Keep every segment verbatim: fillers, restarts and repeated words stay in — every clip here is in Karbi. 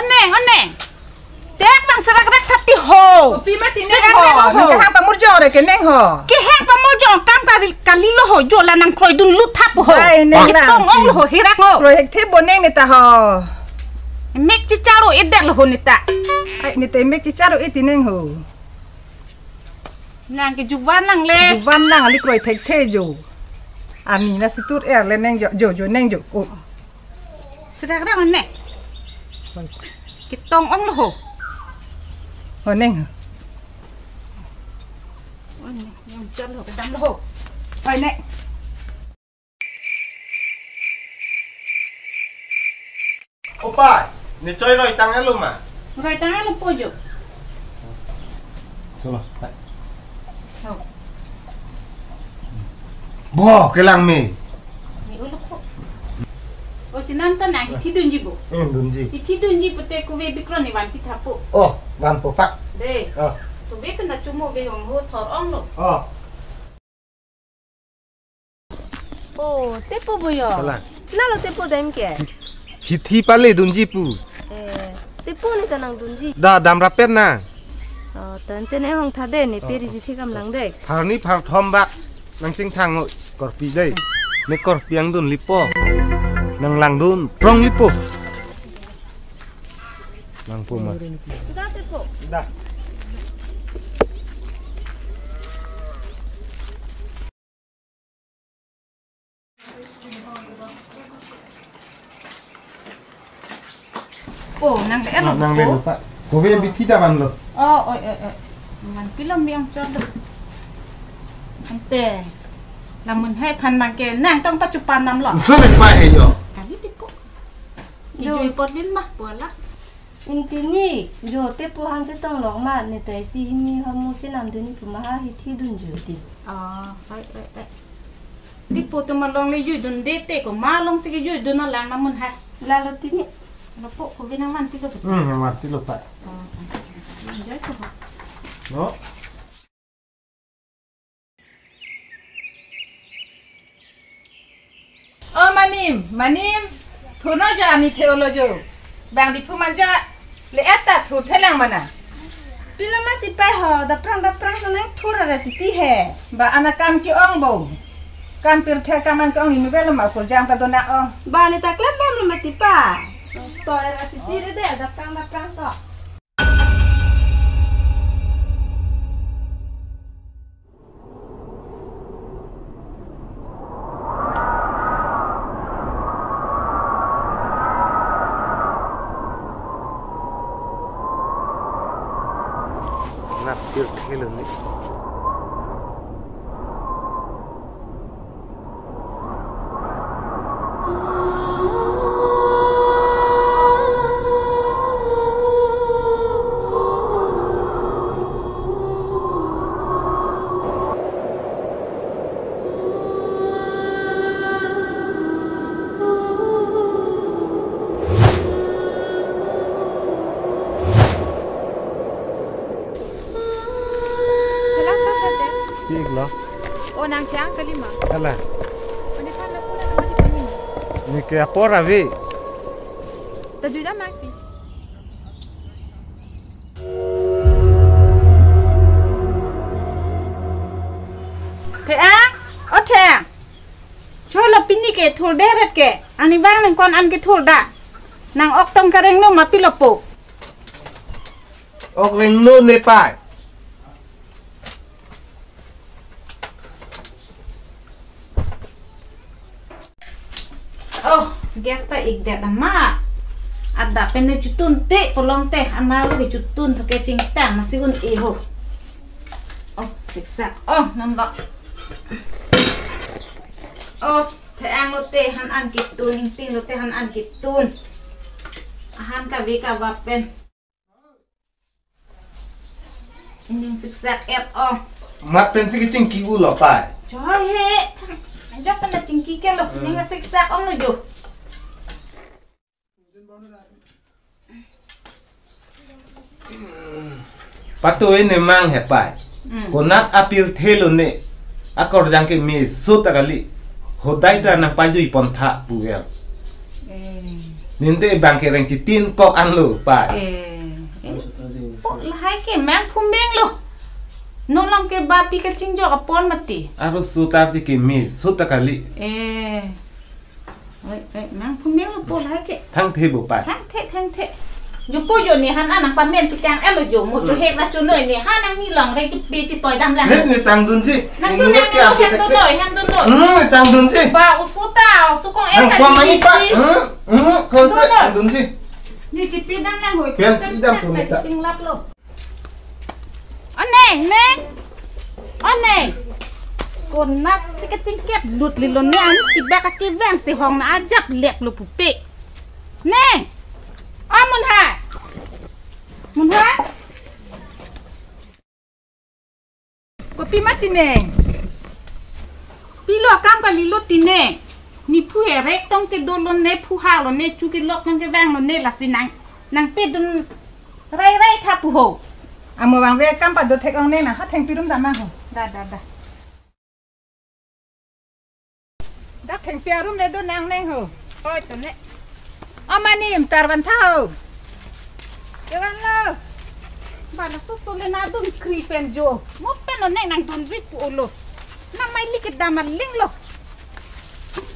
Oneng, oneng. Tek bang serak rak thap ti ho. Kopi ma ti neng serak ho, rak ho. Neng kehang pamurjong re ke neng ho. Kehang pamurjong kam kali, kali lo ho, jo la nangkroidun lut thap ho. Ai, neng nang. Kitong ong lo ho, hirak ho. Kroithekthe bo neng neta ho. Mek chicharo edak lo ho neta. Ai, neta mek chicharo e ti neng ho. Nang ke juvan nang le. Juvan nang ali kroithekthe jo. Ani na situr er le neng jo, jo, jo, neng jo. Oh. Serak rak neng. Kitong ong lo ho. Ho neng. Oh, neng, neng chot lo ho, kedam lo ho. Oi, neng. O pai, ne choi roi tang alo ma? Roi tang alo po jo. Chalo, pai. Ho. Bo, kelang me. Ni ulo ko. O chenam ta nang hithi dunji bo. Eh, dunji. Hithi dunji pute kove bikron ni vanpi tha po. Oh, vanpo pak. De. Oh. Kove pen ta chumo ve hong ho thor ong lo. Oh. Oh, tepo bo jo. Kalang. Nalo tepo dem ke. Hithi pale dunji pu. Eh, tepo neta nangdunji. Da dam rapet na. Oh, tante ne hong tha de ne peri ji thi kam lang de. Phar ni phar thom bak. Nang chingthang korpi de. Ne korpi angdun lipo. Nang langdun prong lipo. Nang po ma. Da tepo. Da. Oh, nang le elo. Nang le po. Lupa. Kove bithi ta vanlo. Oh, oi, oi, oi. Vanpilo me ong chot lo. Ante. Lamun hai phan mang ke nang tong pachupan nam lo. Nsu le pa he jo. Kali tepo. Kijui pot lin ma, puala. Ingti ni, jo tepo han se tong lok ma, ne tai si hini hamu si nam dun ni puma ha hithi dun jo ti. Ah, ai, ai, ai. Tepo tu ma long le jui dun de te ko ma long si ke jui dun na lang namun ha. Lalo ti ni. Lo po ko binang man ti lo. Hmm, nang man ti lo pa. Ah, ah. Enjoy ko. No? O manim, manim, thurno jo ani the olo jo. Bang di phu manja, le-et ta thur thelang mana. Pila ma ti pai ho, daprang daprang sa nang thur ara titi he. Ba ana kam ke-ong bo. Kam pirthe kam an ke-ong ni novel ma kurjang ta dona o. Ba ni ta klem bom lo ma ti pa. To ara titi re de, daprang daprang so. Nat tir thelo ni. Kalang sa kate? Thik lo. O nang thiang kalima. Ala. O nephan lapu na nang maji pani ma. Ne ke apor ave. Ta juda mak pi. Thang, o Thang. Cholo pini ke thur deret ke. Ani bang nang kon an ke thur da. Nang ok tong kareng no ma pilo po. Ok rengno ne pai. Oh, gas ta ik det ama. Adap pen ne chutun te polong te ana lo ke chutun thoke chingtang masi un-e ho. Oh, siksak. Oh, non lo. Oh, Thang lo te han an kitun, Ingting lo te han an kitun. Han kave kave pen. Ning siksak et o. Mat pensi kechingki-u lo pai. Choi he. Ajak pen chingki ke lo. Hmm. Ning siksak ong lo jo. Patu ini mang hepai. Hmm. Konat apirthe lone. Akorjang keme sut ta kali. Hodai ta nangpajui pontha puver. Eh. Ninte bang kereng chitin kok anlo pai. Eh. Eh. Pok lahai ke mang phumeng lo. Nolong ke bapi kachingjok apon mati. Aro sut arji keme sut ta kali. Eh. Oi, oi, mang phumeng lo pol hai ke. Thangthe bo pai. Thangthe, thangthe. Jo po jo ne han anang pamen chikang elo jo mo jo hek ra chonoi ne han nang ni long re chipi chitoi damlang. Hek ne tangdunji. Nangdun nang ne hem dunoi, hem dunoi. Hmm, ne tangdunji. Ba usuta, usukong nang ekar pamai pa. Hmm, hmm, kon dunoi. Tangdunji. Ni chipi damlang hoi. Pen idam po ne ta. Tinglap lo. O neng, neng. O neng. Konatsi kachingkep lut lilo ne, ansi bak akevang si hong na ajap lek lo pupe. Neng. O Munhai. Munhai. Kopi mati neng. Pilo akam kalilo ti neng. Ne phu herek tong kedo lone, phu ha lone, chu kelok tong kevang lone lasi nang. Nangpedun rai rai tha pu ho. Amo vangve akam pado thek ong neng na ha thengpi arum dam ma ho. Da, da, da. Da thengpi arum le do nang neng ho. Oi, to ne. Amani imtar van tha ho. Kevang lo. Ba laso so le nangdunkri pen jo. Mo pen lo neng nangdunri pu olo. Nang mai li kedam aling lo.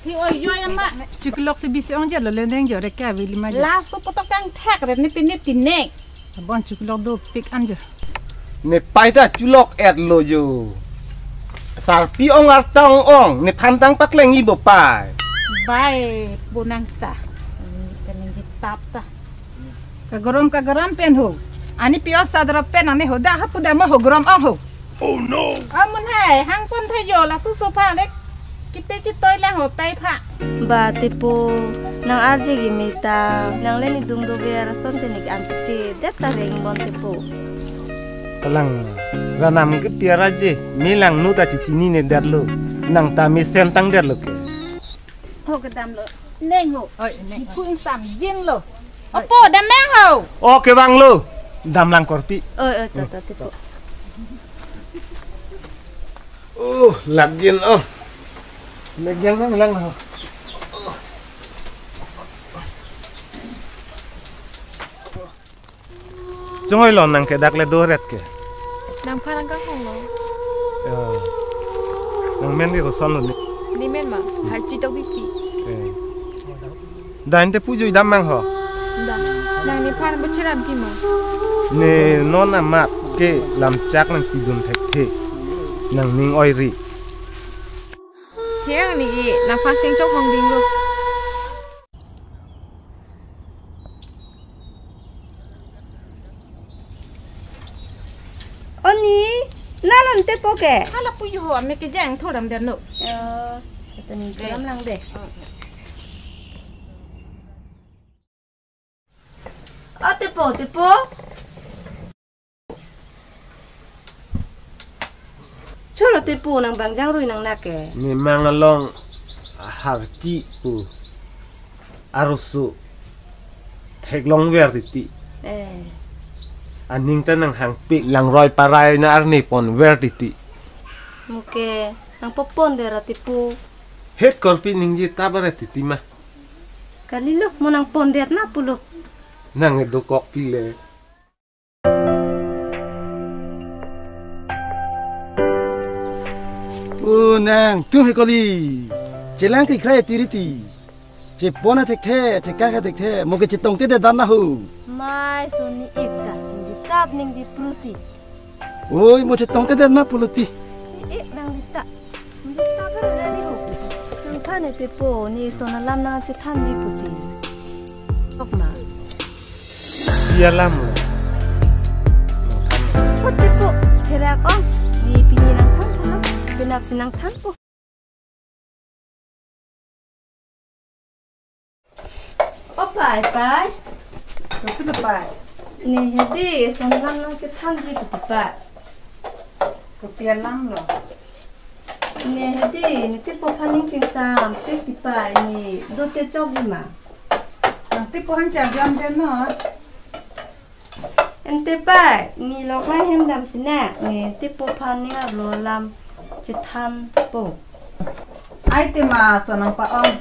Hi oi, oi, ama. Chuklok si bisi ong je lo le neng jo re ka vili ma jo. Laso poto kangthek re ne pini ti neng. Abon chuklok dopik an jo. Ne pai ta chulok et lo jo. Sarpi ong arta ong ong, nephan tang pakleng-i bo pai. Bai, bonang ta. Ini kaningje tap ta. Kagorom kagorom pen ho. Ani pio sadro pen ani ho da hapu da mo ho gorom ong ho. Oh no. Amun hai, hang pon tha jo laso so pha le. Kipe chitoi lang ho pai pha. Ba tepo, nang arje gi meta, nang le ne dung dover ason te nik an chiche, det ta reng bon tepo. Kalang, ranam ke piara je, me langno ta chichinine det lo, nang ta mesen tang det lo ke. Ho kedam lo, neng ho. Oi, neng. Iku ingsam jin lo. Opo, dam mang ho. O, kevang lo. Damlang korpi. Oi, oi, to, to, tepo. Oh, lap jin, oh. Lap jin nang lang ho. Chongoi lo nang ke dak le do ret ke. Nangphan nang kanghong lo. Ya. Nang men ke koson lo ne. Ne men ma, Harchi Tokbipi. Eh. Dain te pu jui dam mang ho. Da. Nang nephan bo cheram ji ma. Ne non amat ke lamchak nangpidun thekthe. Nangning oiri. He ang ni i, nangphan seng chok hong ding lo. O ni, nalon tepo ke? Hala pu yo ho, ame kejang thoram der no. Eh, ito ni, eh, thoram lang de. O tepo, tepo. Cholo tepo nang bang jang rui nang nake. Nemang along Harchi pu arloso theklong ver titi. Eh. Aning ta nang hangpik langroi parai na arni pon ver titi. Mo ke nang popon der ati pu. Het korpi ningje ta bare titi ma. Kalilo mo nang pon der na pulo. Nang edo kok pile. O nang, tum he koli. Chelang ti khrai tiri ti. Chepon athekthe, chekak athekthe, mo ke chetongte det dam na ho. Mai soni ekta, ningje tap ningje prusi. Oi, mo chetongte det na pulo ti. E, nang di ta. Ningje tap na ni ho. Nangphan ne tepo, ne son alam nangchethanji puti. Tok ma. Dia lam lo. Ho tepo, therak ong. Ne pini nangthan than lo. Penap si nangthan po. O pai, pai. Kopi lo pai. Ne hedi, son alam nangchethanji puti pai. Kopi alam lo. Ne hedi, ne tepo aphan ning chingsam, te ti pai, ne dote chokji ma. Nang Tepo aphan chajam den non. Ante pai, ne lok hai hem dam sine, ne Tepo aphan ning arlo alam chethan po. Ai tema so nang pa-ong.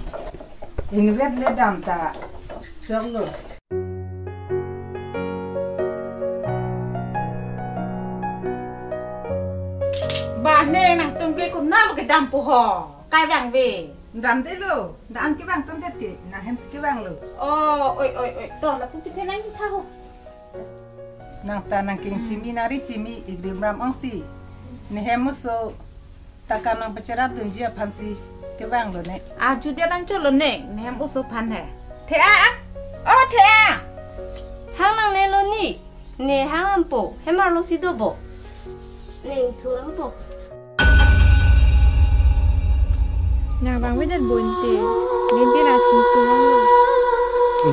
Invet le dam ta choklo. Ba ne nangtum ke konatlo kedam po ho. Kai vangve. Damdetlo. Dan kevang atum det ke. Nang hem si kevanglo. Oh, oi, oi, oi. To lapu pithe nangtha ho. Nang ta nang king chimi nari chimi igrim ram ongsi. Ne hem oso ta ka nang pacherap dunji aphan si kevanglo ne. Aju dia tang cholo ne, ne hem oso aphan he. The-a, a? Oh, the-a. Hang nangnelo ne. Ne hang ampo, hem arlo si do bo. Ne ingthur ampo. Nang vangvedet bo ante, ne ante ra chingtung longlo.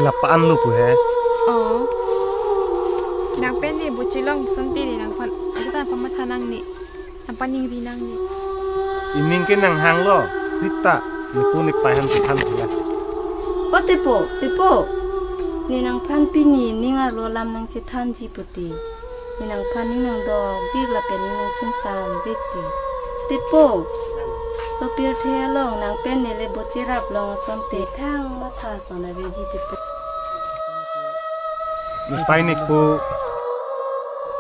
Lapu-an lo pu he. Oh. Nang pen ne bo chelong asonte ne nangphan, asa ta pamatha nangne, nangpaningri nangne. Ining ke nang hanglo, sita, ne pu ne pai aphan chethan thila. O Tepo, Tepo. Ne nangphan pini ning arlo alam nang chethanji puti. Ne nangphan ning nangdokvek lapen ning nangchingsamvek ti. Tepo. Sopirthe along nang pen ne le bo cherap long asonte thang matha son aveji Tepo. Ne pai ne pu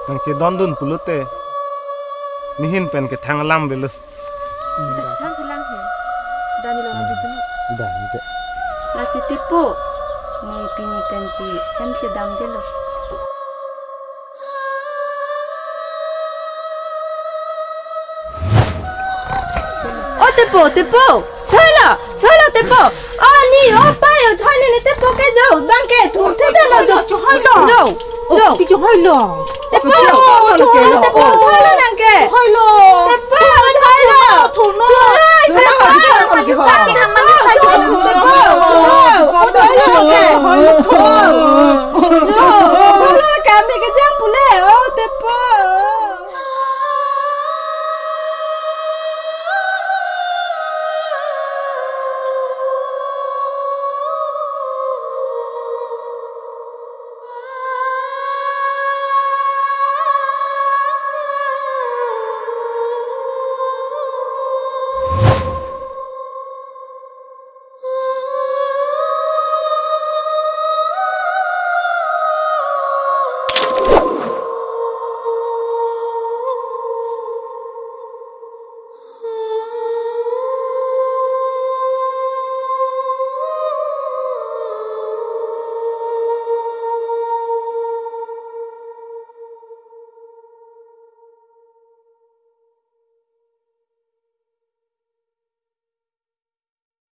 nang chedondun pulote. Nehin pen kethang alam avelo. Dasna bilang he. Dani lo nang tutu. Dah, ante. Lasi Tepo. Ne pini pen ke hem chedamdetlo. O Tepo, Tepo. Choilo, choilo Tepo. O ne, o pai, o choi ne, ne Tepo ke jo, bang ke, thurthe thelo jo. Choilo. Jo, jo. Pi choilo. Tepo, choilo, Tepo, choilo nang ke. Choilo. Tepo, choilo. Thurno. Thurno, Tepo. Choilo nang ke.